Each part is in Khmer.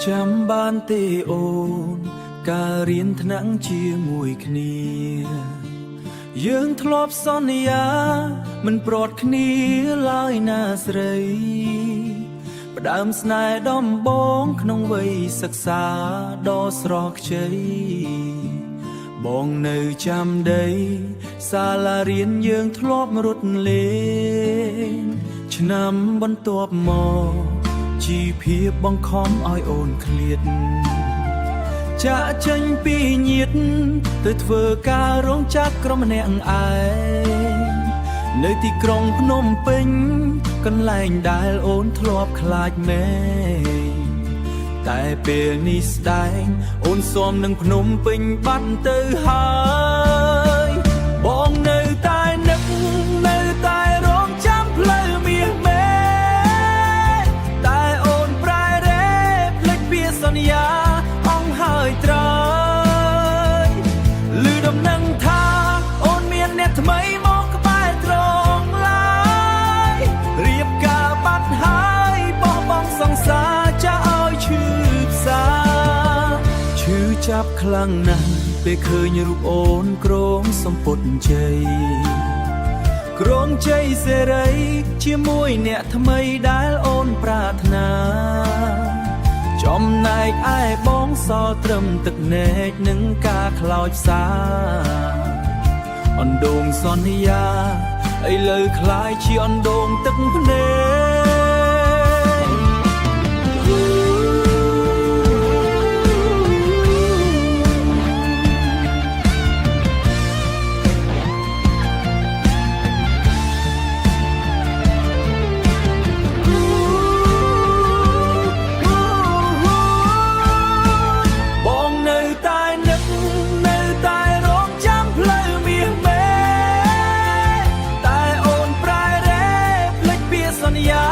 ចាំបានទេអូនកាលរៀនថ្នាក់ជាមួយគ្នា យើងធ្លាប់សន្យាមិនព្រាត់គ្នាឡើយណាស្រី ផ្ដើមស្នេហ៍ដំបងក្នុងវ័យសិក្សាដ៏ស្រស់ខ្ចីបងនៅចាំដីសាលារៀនយើងធ្លាប់រត់លេងឆ្នាំបន្ទាប់មកជីវភាពបង្ខំឲ្យអូនឃ្លាត ចាក់ចេញពីញាតទៅធ្វើការរោងចក្រក្រុមម្នាក់ឯងនៅទីក្រុងភ្នំពេញ កន្លែងដែលអូនធ្លាប់ខ្លាចមេឃតែពេលនេះស្ដែង អូនស៊ាំនឹងភ្នំពេញបាត់ទៅហើយបងនៅតែនឹកនៅតែរងចាំផ្លូវមាសមេឃតែអូនប្រែរេភ្លេចពីសន្យាអង្គហើយត្រើយឮដំណឹងថាអូនមានអ្នកថ្មីមកក្បែរត្រងឡើយរៀបការបាត់ហើយបោះបង់សង្សារចាក់ឲ្យឈឺផ្សាឈឺចាប់ខ្លាំងណាស់ពេលឃើញរូបអូនក្រងសម្ពុតជ័យ ក្រងជ័យសេរីជាមួយអ្នកថ្មីដែលអូនប្រាថ្នា ចំណែកឯបងសល់ត្រឹមទឹកនែកនិងការខ្លោចផ្សាអណ្ដូងសន្យាឥឡូវក្លាយជាអណ្ដូងទឹកភ្នែក បងនៅតែនឹកនៅតែរងចាំផ្លូវមាសមេឃតែអូនប្រែរេភ្លេចពីសន្យា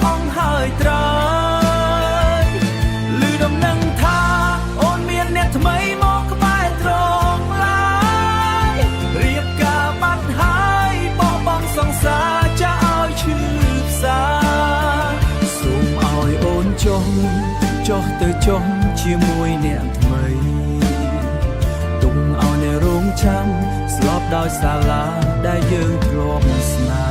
អង្គហើយត្រើយឮដំណឹងថាអូនមានអ្នកថ្មីមកក្បែរត្រងឡើយរៀបការបាត់ហើយបោះបង់សង្សារចាក់ឲ្យឈឺផ្សាសូមឲ្យអូនចុះចុះទៅចុះជាមួយអ្នកថ្មី ទុំឲ្យអ្នករងចាំស្លាប់ដោយសាលាដែលយើងធ្លាប់ស្នេ